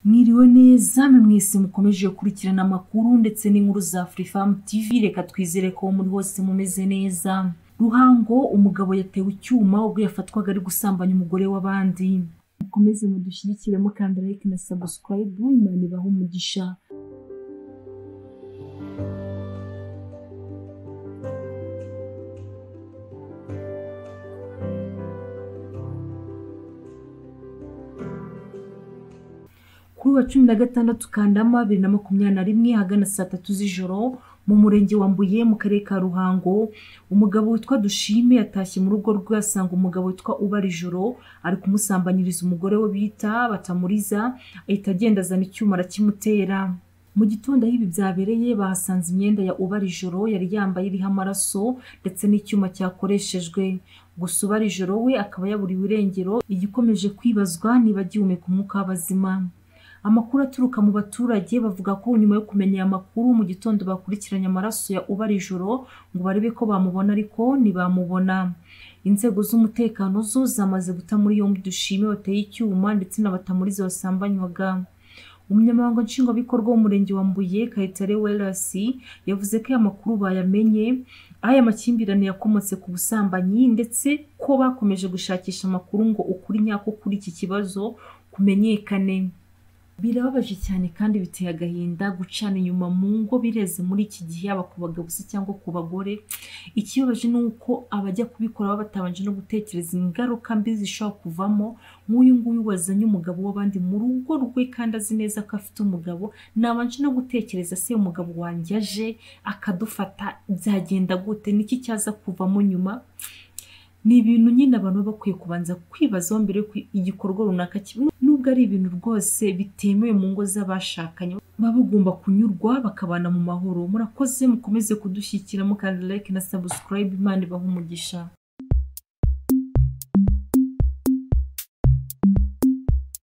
Mwiriwe neza mwese mukomeje gukurikirana amakuru ndetse n'inkuru za Afrifam TV, reka twizere ko muri hose mumeze neza. Ruhango, umugabo yatewe icyuma ubwo yafatwaga ari gusambanya umugore w'abandi. Mukomeze mudushyigikire mukanda like na subscribe, Imana ibahe umugisha. Kuri wa 16 Kanama 2021 ahagana saa 3 z'ijoro mu murenge wa Mbuye mu karere ka Ruhango, umugabo witwa Dushime yatashye mu rugo rwe asanga umugabo witwa Ubarijoro ari kumusambanyiriza umugore we bita Batamuriza, ahita agenda azana icyuma arakimutera. Mu gitondo aho ibi byabereye bahasanze imyenda ya Ubarijoro yari yambaye iriho amaraso ndetse n'icyuma cyakoreshejwe. Gusa Ubarijoro we akaba yaburiwe irengero, igikomeje kwibazwa niba agihumeka umwuka w'abazima. Amakuru aturuka mu baturage bavuga ko nyuma yo kumenya aya makuru mu gitondo bakurikiranye amaraso ya Ubarijoro ngo barebe ko bamubona, ariko ntibamubona. Inzego z'umutekano zo zamaze guta muri yombi Dushime wateye icyuma ndetse na Batamuriza basambanywaga. Umunyamabanga nshingwabikorwa w'umurenge wa Mbuye, Kayitare Welasi, yavuze ko aya makuru bayamenye aya makimbirane yakomotse ku busambanyi ndetse ko bakomeje gushakisha amakuru ngo ukuri nyako kuri iki kibazo kumenyekane. Birababaje cyane kandi biteye agahinda gucana inyuma mu ngo bireze muri iki gihe, yaba ku bagabo se cyangwa ku bagore. Ikibabaje ni uko abajya kubikora baba batabanje no gutekereza ingaruka mbi zishobora kuvamo. Nk'uyu nguyu wazanye umugabo w'abandi mu rugo rwe kandi azi neza ko afite umugabo, nabanje no gutekereza se umugabo wanjye aje akadufata byagenda gute, niki cyaza kuvamo nyuma. Ni ibintu nyine abantu baba bakwiye kubanza kwibazaho mbere y'uko igikorwa runaka, nubwo ari ibintu rwose bitemewe mu ngo z'abashakanye, baba bagomba kunyurwa bakabana mu mahoro. Murakoze, mukomeze kudushyigikira mukanda like na subscribe, Imana ibahe umugisha.